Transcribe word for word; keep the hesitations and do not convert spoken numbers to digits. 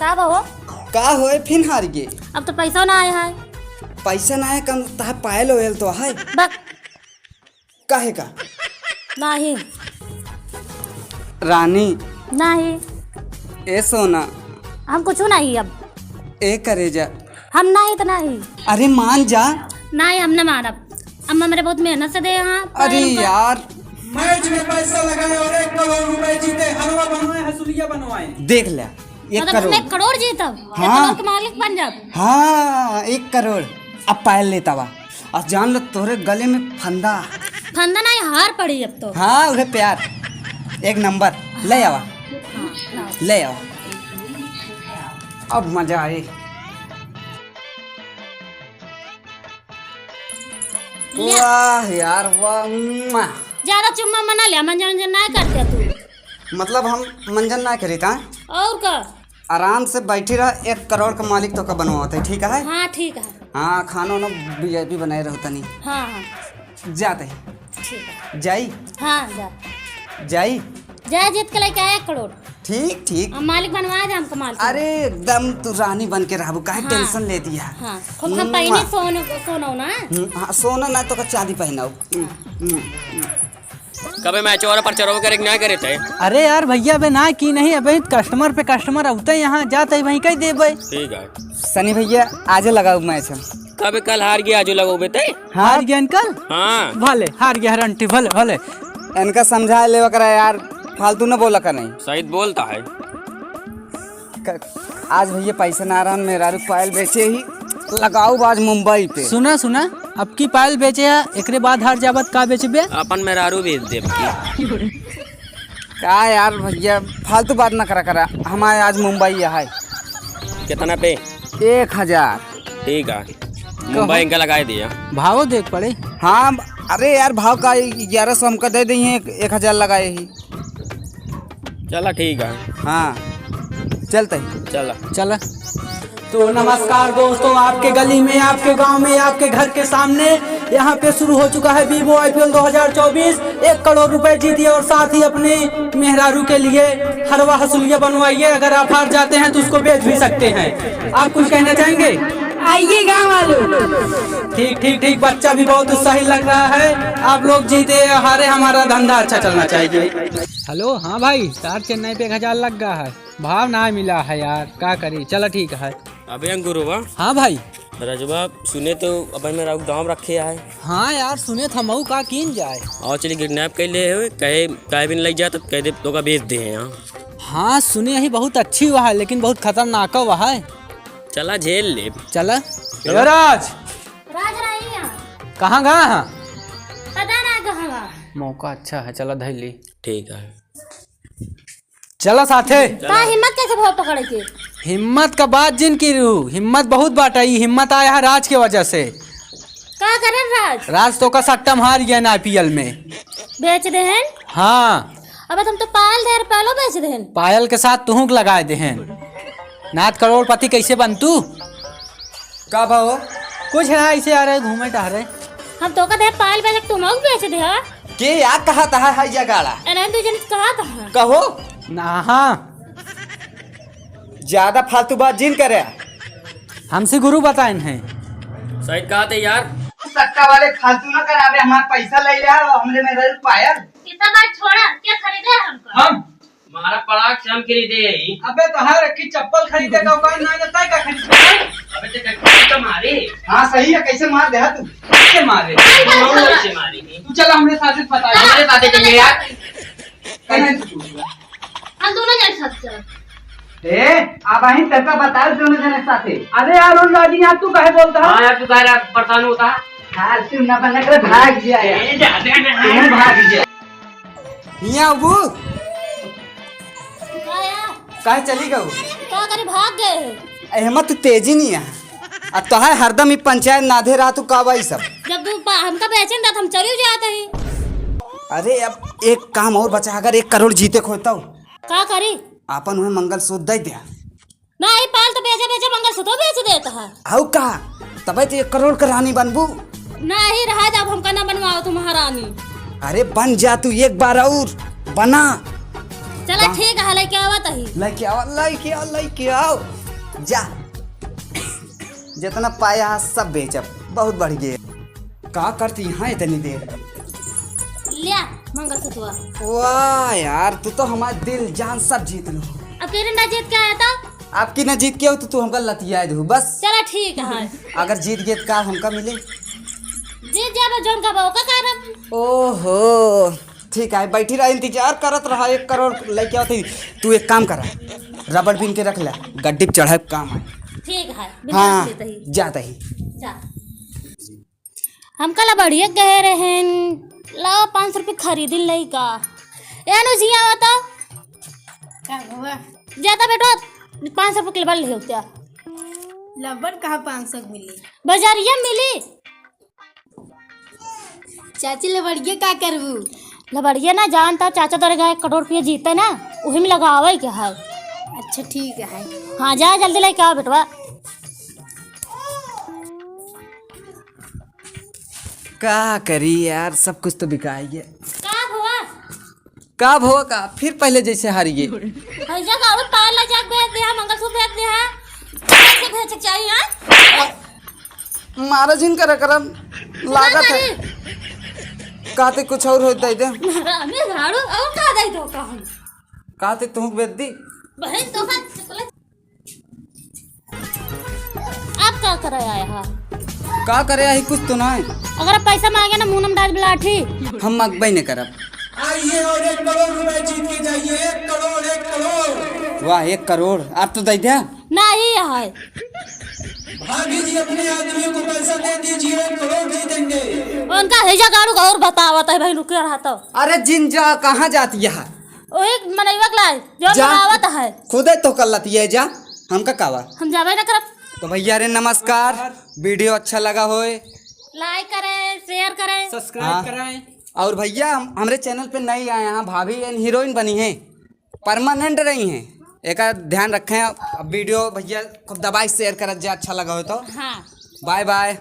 का बा हो? का होए, फिन हार गे? अब तो पैसा ना आए है। पैसा ना आए, कम तहा पायल ओयल तो है। बक। काहे का? नाही। रानी। नाही। ए सोना। हम कुछ नहीं अब। ए करेजा। हम नाही तो नाही। अरे मान जा। नाही, हम ना मानब। अम्मा मेरे बहुत मेहनत से दे यहाँ अरे पायल का। यार। मैच में पैसा लगाए और एक करोड़ रुपए जीते, हलवा बनवाए, हसुलिया बनवाए। देख ले, एक मतलब करोड़। एक करोड़ जीतब, एक हाँ। करोड़ के मालिक बन जाब। हाँ, एक करोड़। अब पायल लेता बा। और जान लो, तोरे गले में फंदा। फंदा नहीं, हार पड़ी अब तो। हाँ, उहे प्यार। एक नंबर। ले आवा। हाँ, लाओ। ले आवा। अब मजा आए। ले। वाह यार, वाह, मुआ। ज्यादा चुम्मा मना लिया, मंजन मंजन ना करते तू। मतलब हम मंजन ना करी था? और का? आराम से बैठी रह, एक करोड़ का मालिक तो का बनवाते, ठीक है? हाँ, ठीक है। हाँ, खाना वाना V I P बनाए रहो तनी। हाँ, हाँ। जाते हैं। ठीक है। जाई? हाँ, जा। जाई? जा, जीत के लेके आए एक करोड़। ठीक, ठीक। अब मालिक बनवा दे हमको मालिक। अरे, एकदम तू रानी बन के रहबू, काहे हाँ। Tension ले दिया? हाँ, खूब हम मुआ। पहिने सोन-, सोनो ना। हम्म, हाँ, सोना ना तो का चांदी पहनाऊ। हम्म, हम्म, हम्म। कबे मैच और पर चरवा करे कि ना करे तय? अरे यार भैया, अबे ना की नहीं, अबे customer पे customer अउते यहाँ जाते वहीं कह देबे। ठीक है। सनी भैया, आजे लगाऊ मैच हम। कबे कल हार गया, आजो लगाऊ बे तय? हार गया अंकल? हाँ। भले, हार गया हर आंटी, भले, भले। इनका समझा लेवा करा यार, फालतू न बोला कर नहीं। सही बोलता है। क-, आज भैया पैसा ना रहन, मेहरारू पायल बेचे ही, लगाऊ आज मुंबई पे। सुना, सुना, अब की पायल बेचे है, एकरे बाद हार जाबत का बेचबे? अपन मेहरारू बेच देब की। का यार भैया, फालतू बात ना करा करा, हमारे आज मुंबई है। कितना पे? एक हजार। ठीक है, कहो। मुंबई इनका लगाए दिया। भाव देख पड़े। हाँ, अरे यार, भाव का ग्यारह सौ हमका दे दी है, एक हजार लगाए ही। चला ठीक है। हाँ, चलते हैं। चला। चला। तो नमस्कार दोस्तों, आपके गली में, आपके गांव में, आपके घर के सामने यहाँ पे शुरू हो चुका है Vivo I P L दो हज़ार चउबीस। एक करोड़ रुपए जीतिए और साथ ही अपने मेहरारू के लिए हरवा हसुलिया बनवाइए। अगर आप हार जाते हैं तो उसको बेच भी सकते हैं। आप कुछ कहना चाहेंगे? आइए गाँव वालों। ठीक, ठीक, ठीक। बच्चा भी बहुत उत्साहित लग रहा है। आप लोग जीते या हारे, हमारा धंधा अच्छा चलना चाहिए। हेलो, हाँ भाई, तार चेन्नई पे एक हजार लग गया है, भाव ना मिला है यार, का करी? चला ठीक है। अबे अंकुरवा। हाँ भाई। रजवा, सुने तो अबे मेहरारू दाम रखे है। हाँ यार, सुने था मऊ का कीन जाए। और चलिए kidnap कर ले हो, कहे, कहे भी नहीं लग जाए तो कह दे तो का बेच दे हैं यहाँ। हाँ, सुने ही बहुत अच्छी हुआ है, लेकिन बहुत खतरनाक हुआ है। चला झेल ले। चला। चला। ए राज। राज रही है। कहाँ गया है? पता ना कहाँ गया। मौका अच्छा है, चला धर ली। ठीक है। चला साथे। का हिम्मत कैसे भवा पकड़े के? हिम्मत का बात जिन की रहू, हिम्मत बहुत बाटा, ई हिम्मत आया है राज के वजह से। का करे राज? राज तो का सट्टा में हार गया ना I P L में। बेच देहन? हाँ। अबे तुम तो पायल दे, पायलो बेच देहन। पायल के साथ तुहूँ के लगाए देहन। नाथ करोड़पति कैसे बन तू? का भाव? कुछ ना, ऐसे आ रहे, घूमे टहरे। हम तो का दे पायल बेच, तुम लोग बेच दे, हाँ? के यार कहा तहा है जगाड़ा? अरे दू जन कहा तहा? कहो। ना, हाँ। ज्यादा फालतू बात जिन करे। हमसे गुरु बताएन हैं। सही कहा थे यार। सट्टा वाले फालतू ना करावे, हमारा पैसा ले ले और हमरे में रह पायल। इतना बात छोड़ा, क्या खरीदे है हमको? हम? हमारा पड़ाक से हम खरीदे ही। अबे तोहार एक ही चप्पल खरीदे का औकात ना है, तय का खरीदे? अबे ते कहीं का मारे? हाँ सही है, कैसे मार दे तू? कैसे मारे? कैसे मारे? तू चला हमरे साथ बता। हमरे साथ चलिए यार। कहीं हम दोनों जने साथ चल। ए, अब अहीं तेरे का बताओ दोनों जने साथे। अरे यार, उन राजी यार, तू काहे बोलता है? हाँ यार, तू काहे यार परेशान होता है? हाँ, तू ना बना कर भाग गया यार। ए, जा, जा, जा। तू भाग गया। हियाँ अबू। का यार? काहे चली गऊ? का करे, भाग गए हैं। एहमा तू तेजी नहीं है। आ तोहार हरदम ई पंचायत नाधे रहा, तू का बा ई सब? जब तू पा-, हमका बेचन दा, त हम चली जात हई। अरे, अब एक काम और बचा, अगर एक करोड़ जीते खोए तो? का करी? आपन उहे मंगलसूत्र दे दे। ना, ई पाल तो बेचे, बेचे मंगलसूत्र बेच देत है। हऊ का? तबे तो एक करोड़ के रानी बनबू। ना, ही रहा, जब हमका ना बनवाओ तू महारानी। अरे, बन जा तू एक बार और, बना। चल, चला, ठीक है, लइके आवत ही। लइके आवा, लइके आवा, लइके आवा। जा, जितना पाया है, सब बेचब, बहुत बढ़ गए। का करती यहाँ इतनी देर? लिया मंगलसूत्र। वाह यार, तू तो हमार दिल जान सब जीत लू। अब तेरे ना जीत के आया तो? आपकी ना जीत के हो तो तू हमका लतिया दू बस। चला, ठीक है। अगर जीत गए तो का हमका मिले? जीत जाबे, जौन कहबे ओका करब। ओहो, ठीक है, बैठी रहा, इंतजार करत रहा, एक करोड़ लइके आवत ही। तू एक काम करा, रबड़ बीन के रख ले, गड्डी पे चढ़े काम आए। ठीक है, बिना हाँ, लेते ही। जाता ही। जा। हमका लबड़िया कहे रहेन, लावा पाँच सौ रुपये खरीदिन लइका। ए अनुजिया, आवा तो। का हुआ? जाता बेटो, पाँच सौ रुपये के लबड़ ले होत्या। लबड़ कहाँ पाँच सौ के मिली? बजरिया मिली। चाची, लबड़िया का करबू? लबड़िया ना जानता, चाचा तोरे का एक करोड़ रुपया जीते ना, उही में लगावे के है। अच्छा, ठीक है। हाँ, जा जल्दी लइके आवा बेटवा। का करी यार, सब कुछ तो बिकाई है। का हुआ? का भो का, फिर पहले जैसे हार गए। भैया का और पायल ला जाके भेज दिया, मंगलसूत्र भेज दिया। कैसे भेज के चाहिए, हाँ? मारा जिन करा करम, लागत है। करी? कहते कुछ और होत दे दे। मारा, हमें झाड़ू और का दे दो का हम? कहते तुहक बेच दी। बहन तो का चॉकलेट। आप का करे आया हा? का करे आई, कुछ तो नहीं। अगर पैसा मांगे ना, मुंह में डाल लाठी। हम मांगबे नहीं करब। आइए और एक करोड़ रुपए जीत के जाइए, एक करोड़, एक करोड़। वाह, एक करोड़? आप तो दे दे। नहीं है। भाभी जी, अपने आदमी को पैसा दे दीजिए, एक करोड़ दे देंगे। उनका हैजा गाड़ू का और बतावत है भाई, रुके रहा तो। अरे जिन जा, कहाँ जाती है? वही मनैया के लाए, जो जा। मनावत है। खुदे तो कर लती है, जा, हमका कावा। हम जाबे ना करब। तो भैया रे नमस्कार, video अच्छा लगा होए। Like करें, share करें। Subscribe हाँ। कराएं। और भैया हम, हमरे channel पे नई आए हैं, भाभी एन heroine बनी हैं, permanent रही हैं, एका ध्यान रखें। अब video भैया खूब दबाई share करत जा, अच्छा लगा हो तो। हाँ। Bye bye।